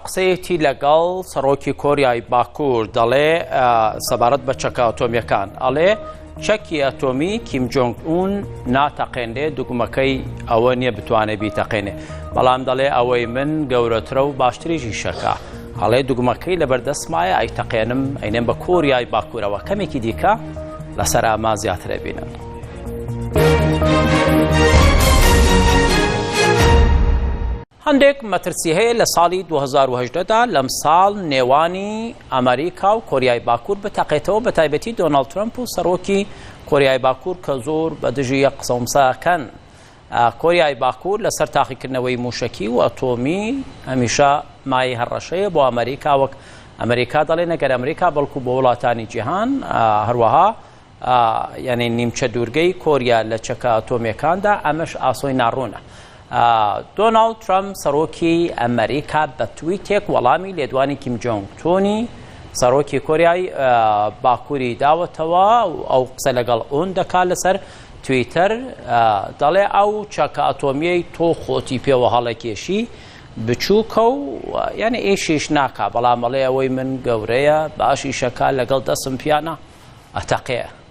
قسەیەتی لەگەڵ سەرۆکی کۆریای باکوور دەڵێ سەبارەت بە چەکە ئەتۆمیەکان ئەڵێ چەکی ئەتۆمی کیم جۆنگ ئون ناتەقێنرێ دوگمەکەی ئەوە نییە بتوانێت بیتەقێنێ بەڵام دەڵێ ئەوەی من گەورەترە و باشتریش ئیشەکە ئەڵێ دوگمەکەی لەبەردەستمایە ئەیتەقێنم ئەینێم بە کۆریای باکوورەوە کەمێکی دیکە لەسەر ئاما زیاترە بینن. هەندێک مەترسی هەیە لە ساڵی 2018 دا لەمساڵ نێوانی ئەمریکا و کۆریای باکوور بتەقێتەوە بە تایبەتی دۆناڵد ترەمپ و سەرۆکی کۆریای باکوور کە زۆر بە دژی یەک قسە و مساکەن. کۆریای باکوور لەسەر تاقیکردنەوەی موشەکی و ئەتۆمی هەمیشە مایەی هەڕەشەیە بۆ ئەمریکا وەک ئەمریکا دەڵێ نەگەر ئەمریکا بەڵکو بۆ وڵاتانی جیهان هەروەها یانی نیمچە دوورگەی کۆریا لە چەکە ئەتۆمیەکاندا، ئەمەش ئاسۆی ناڕوونە. دۆناڵد ترەمپ سەرۆکی ئەمریکا بە تویتێک وەڵامی لێدوانی کیم جۆنگ تۆنی سەرۆکی کۆریای باکووری داوەتەوە و ئەو قسە لەگەڵ ئون دەکات لەسەر تویتەر دەڵێ ئەو چەکە ئەتۆمیەی تۆ خۆتی پێوە هەڵەکێشی بچووکە و یعنی ئیشیش ناکا بەڵام ئەڵێ ئەوەی من گەورەیە باش ئیشەکە لەگەڵ دەسم پیانە ئەتەقێ.